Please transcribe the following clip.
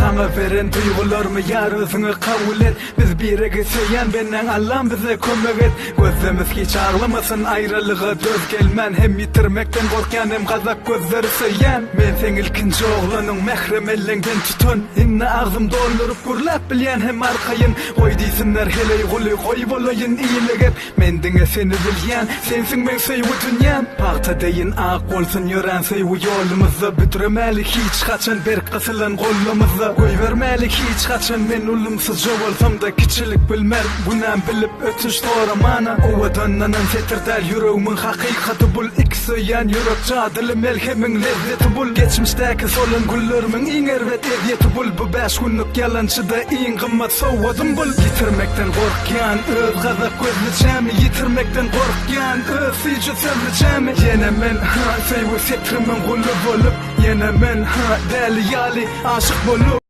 Saňa beren duýgularymy ýar özüňe kabul et Biz biregi söýýän bendäň Allam bize kömek et Gözlerimiz hiç aglamasyn aýralyga döz gelmän Hem ýitirmekden gorkýan hem gazak gözleri söýýän Men seň ilkinji oglanyň mährem elleňden tutan Indi agzym dolduryp gürläp bilýän hem arkaýyn Goý diýsinler heleý guly goý bolaýyn ile gep Men diňe seni bilýän, sensiň meň söýgi dünýäm. Pagta deýin ak bolsun ýörän söýgi ýolumyzda Büdremäli hiç haçan berk gysylan gollamyzda Goýbermäli hiç haçan men ulumsyzja bolsamda Kiçilik bilmer, günäm bilip ötünç soramana Owadanlanan setir däl ýüregimiň hakykaty bul Iki söýýän ýürek jadyly melhemiň lezzeti bul Geçmişdäki solan güllerimiň iň erbet ezýeti bul Bu bäş günlük ýalançyda iň gymmat sowgadym bul Ýitirmekden gorkýan öz gazak gözlüçämi Ýitirmekden gorkýan öz süýji sözlüçämi Ýene men ha söýgi setrimiň guly bolup Ýene men ha däli ýaly aşyk bolup.